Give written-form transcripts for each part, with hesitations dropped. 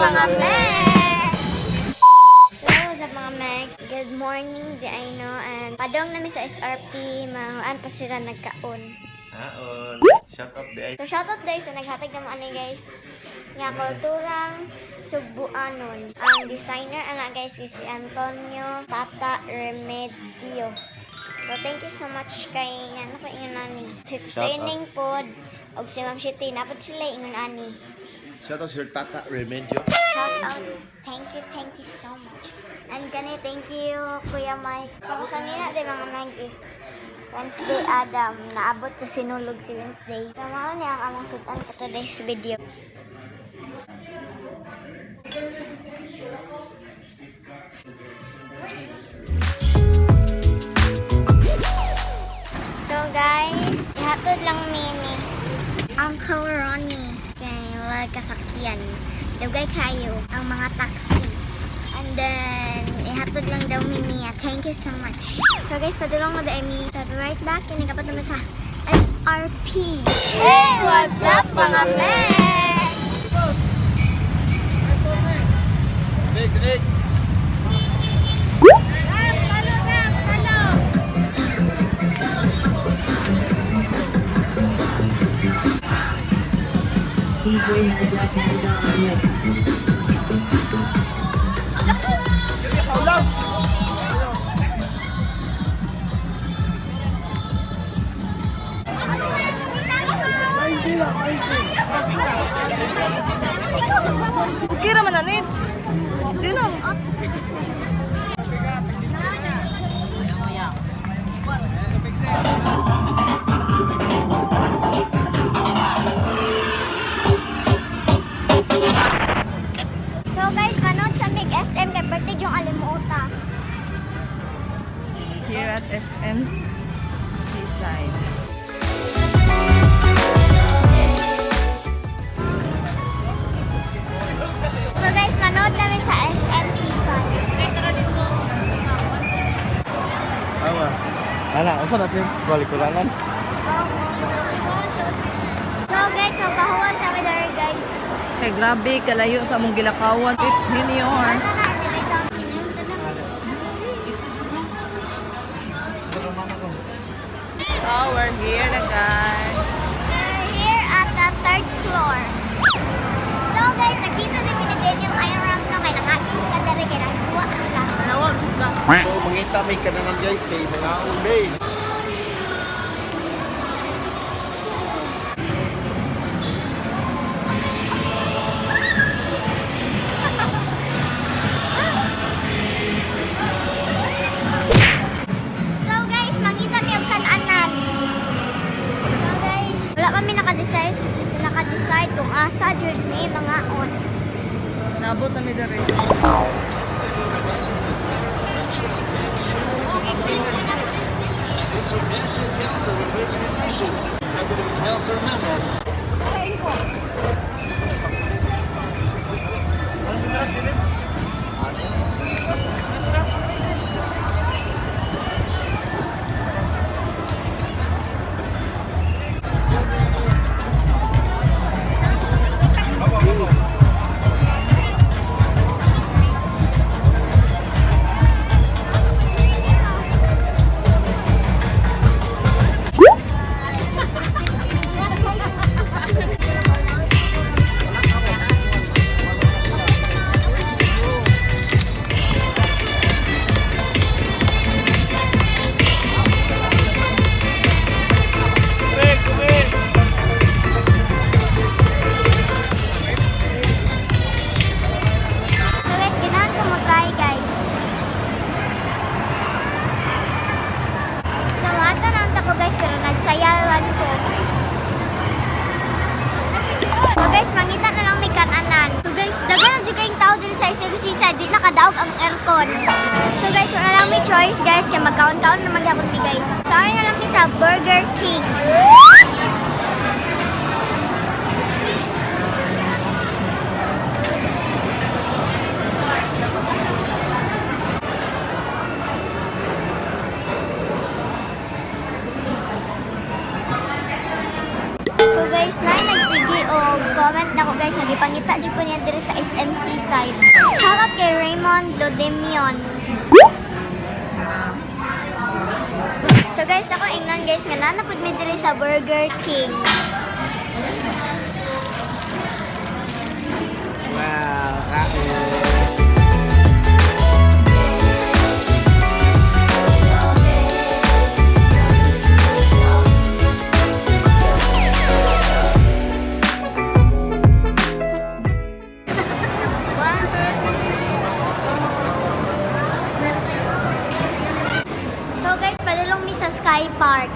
Mga Mex! So, what's up, mga Mex? Good morning, di I know. And padong nami sa SRP, mga pa sila nagkaon. Aon. Shout out di ay. So, shoutout guys sa naghatag ng mga guys nga kulturang Sugbuanon. Ang designer ana guys is si Antonio Tata Remedio. So, thank you so much kay ano ko ingon ani. Si Shout out. Training pod og si Ma'am Shitty napod sila ingon ani. Shout out Sir Tata Remedio. Shout out. Thank you so much. And gani, thank you, Kuya Mike. So, sa nila, di mga Mike is Wednesday Adam. Naabot sa sinulog si Wednesday. So, mao ni ang among sudan for today's video. So guys, ihatod lang mini Uncle Ronnie kay wala kasakyan. Dugay kayo ang mga taxi. And then, ihatod lang daw mi niya. Thank you so much. So guys, padulong mo dahil mi. So, be right back. Kinikapat naman sa SRP. Hey! What's up, mga men? Big, big. Okay raman na, Nitch. Di na. So guys, manood sa Mig SM kay birthday yung alimuota. Here at SM Seaside. So guys, manood namin sa SM Seaside. Awa. Ana, unsa na siya? Balikuranan. So guys, magpahuwan sa amin dari guys. Kay grabe, kalayo sa among gilakawan. It's Hinior. So, we're here na, guys. We're here at the third floor. So guys, nakita namin ni Daniel Iron na kay nakakis ka dari kay nagkuha sila. Manawag, suka. So mangita may kananan guys kay mga uli. So guys, mangita mi og kananan. So guys, wala kami naka-decide kung asa jud mi mga on. Nabot na mi dere. International Council of Organizations, Executive Council member. So guys, ganahan ko mo-try guys. So ato na ang ko guys pero nagsayawan ko. So guys, mangita na lang may kananan. So guys, daghan na jud kayong tao diri sa SMC sa di nakadaog ang aircon. So guys, wala lang may choice guys kay magkaon-kaon naman gyapon mi guys. Sorry na lang mi sa Burger King. So guys, na nagsige og comment na ko guys, nagipangita jud ko niya diri sa SMC side. Shoutout kay Raymond Lodemion. So guys, ako ingnon guys nga naa na pud mi diri sa Burger King. Wow, kain. So guys, padulong mi sa Sky Park.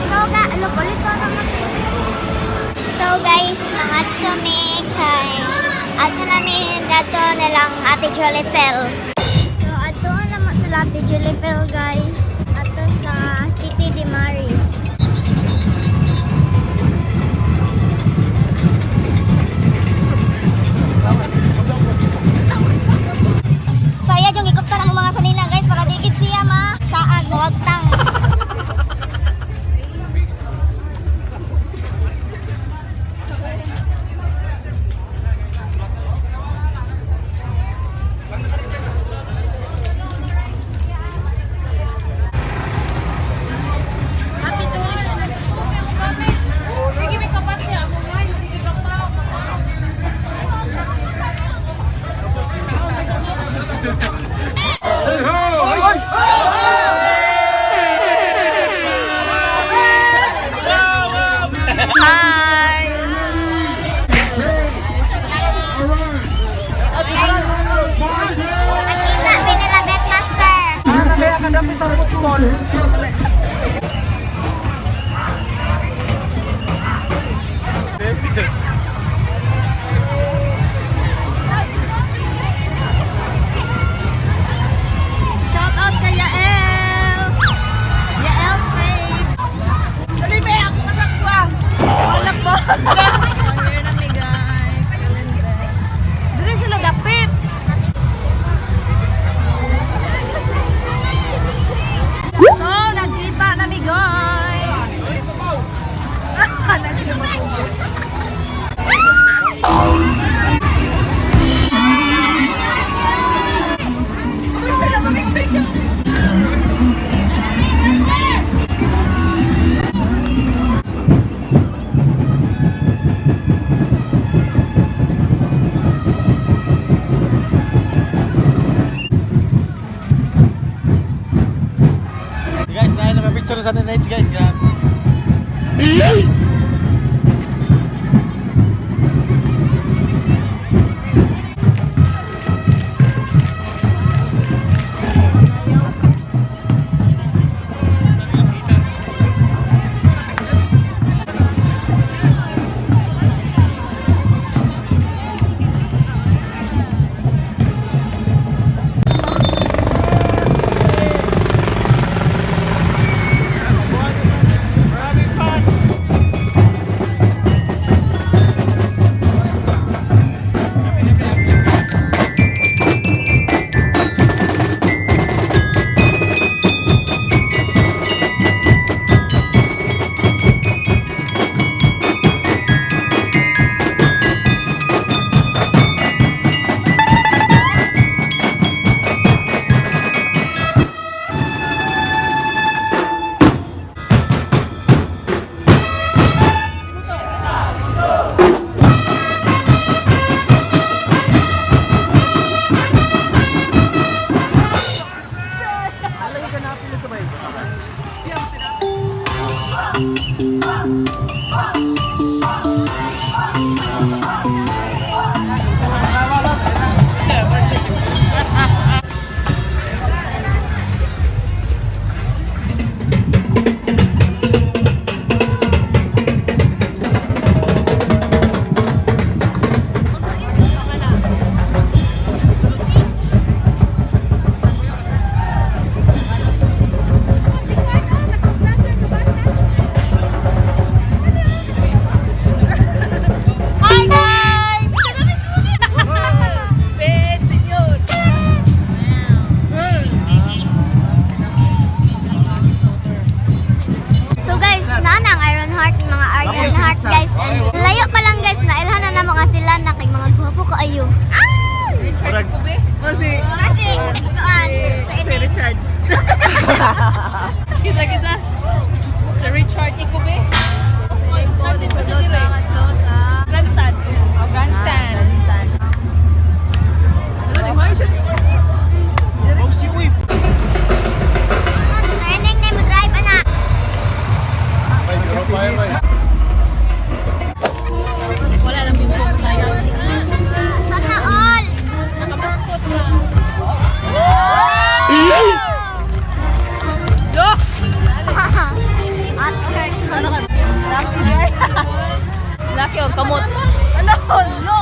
So, ga, ano, ulit ko naman. So guys, mga tumi kay ato namin dato nilang Ate Jolifel. So ato naman sila Ate Jolifel, guys. Ato sa City de Mari. Saya jong ikuptan ang mga sanina guys para digid siya ma saag mawagtang. Sige, may kapat niya. Mumay, sige ka pa. Hi! Nakita binila Bet Master. Kaya ka dapat ang football. Shout out kay Yael! Yael Spade! Dali ba ako kasakwa? Wala po. Here na mi guys. Dali sila dapit. So, nagkita na mi guys. Nagkita mo. Guys, na na picture sa Nate guys. Grabe. We're having fun. Kita kita. Sir Richard Ikobe. Sunod na to sa Grandstand. Oh, grandstand. Grandstand. Ano, di ba? Siya. Learning na mo drive ana. Wala lang yung phone tayo. Sana all. Nakapaskot na. Yo! Ano ka? Lucky guy. Lucky og kamot. Ano? No!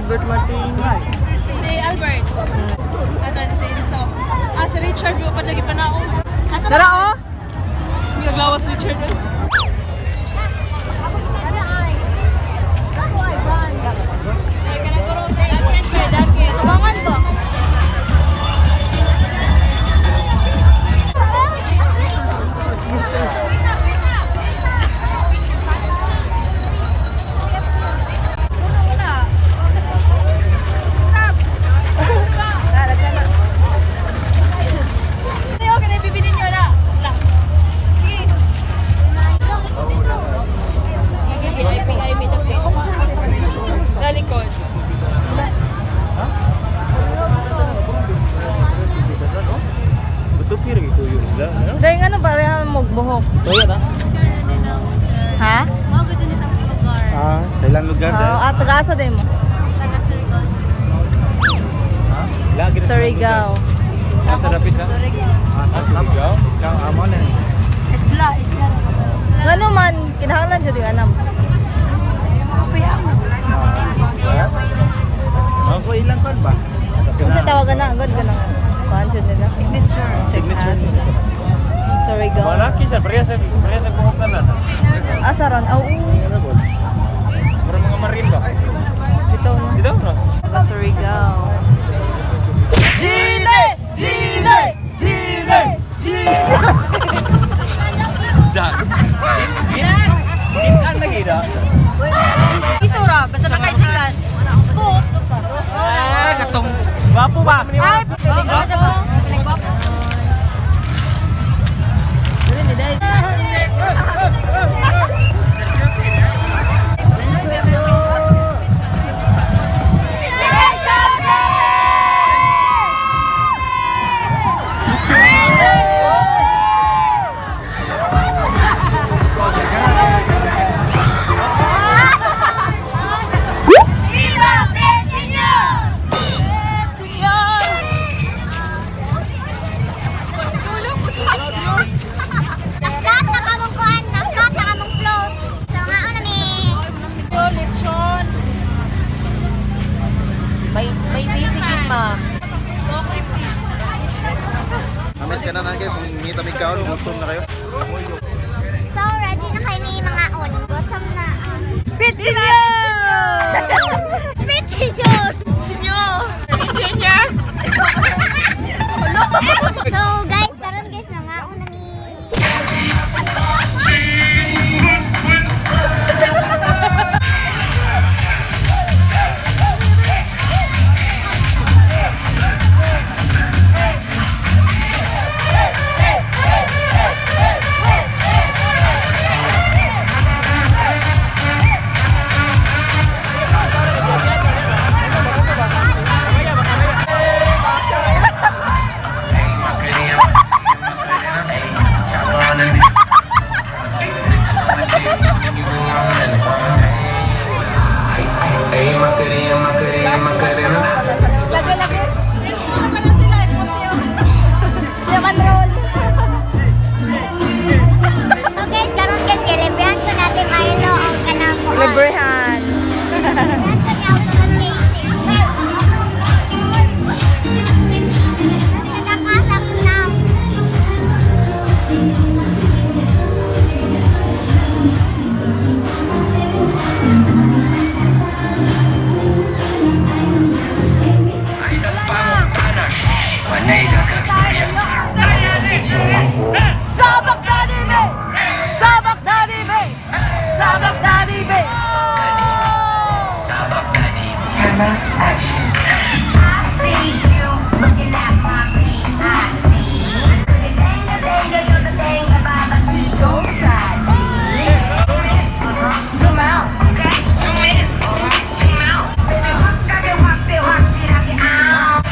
Albert Martin ay. Si Albert. Ano, si Enzo. Ah, si Richard, yung pa lagi panaon. Ato Dara oh. Naglawas Richard. Eh. Tabangan ba? Okay na bibili niyo na. Lalikod. Buto pira gitu yun sila. Ano? Dahil nga no, pareha mo buhok. Tuyo na. Ha? Mga gusto niya sa lugar. Ah, sa ilang lugar Oo, dahil. ah, taga-asa din mo. Taga Surigao. Lagi na sa Surigao. lugar. Sa dapit ha? Surigao. Ah, sa Surigao. Ikaw amo na. Isla, isla. Ngano man, kinahanglan jud yung anam. Ako ilang kon ba? Unsa tawagan na, god ka na. Kuan jud nila. Signature. Signature. Surigao. Malaki sa pareha sa buhok na. Asa ron? Oh, oo. Para mga marin ba? Dito no. Dito no? Taga Surigao. Gine! Gine! Gine! Gine! Dak. Itan lagi dah. Isura, basta na kay Gcash. Ko. Ah, katong gwapo ba? Ay, Piling gwapo. Piling gwapo. Viva Bensinyo! Naflat na kamong kuan, naflat na kamong float. So nga na mi. Lechon. May sisigin, ma'am. Ames ka na na guys, ngita mi kaon, gutom na kayo. So ready na kayo ni mga on. Gutom na. Pitsinyor! Bensinyo! Senyor! So guys, karon guys na nga na mi. Hey, Macarena, Macarena, Macarena. So guys, karon guys, gilibrehan ko natin Milo ang kanang kuan. Librehan. Librehan ko niya ang kanang Nakakasak na. Sabak na ni Sabak na ni Sabak na ni See you looking at my PIC. Tenga, tenga, yo te tenga, babatico, Zoom out, okay? Zoom in, zoom out. Baby, 확하게 확대, 확실하게 out.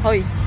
Hoy.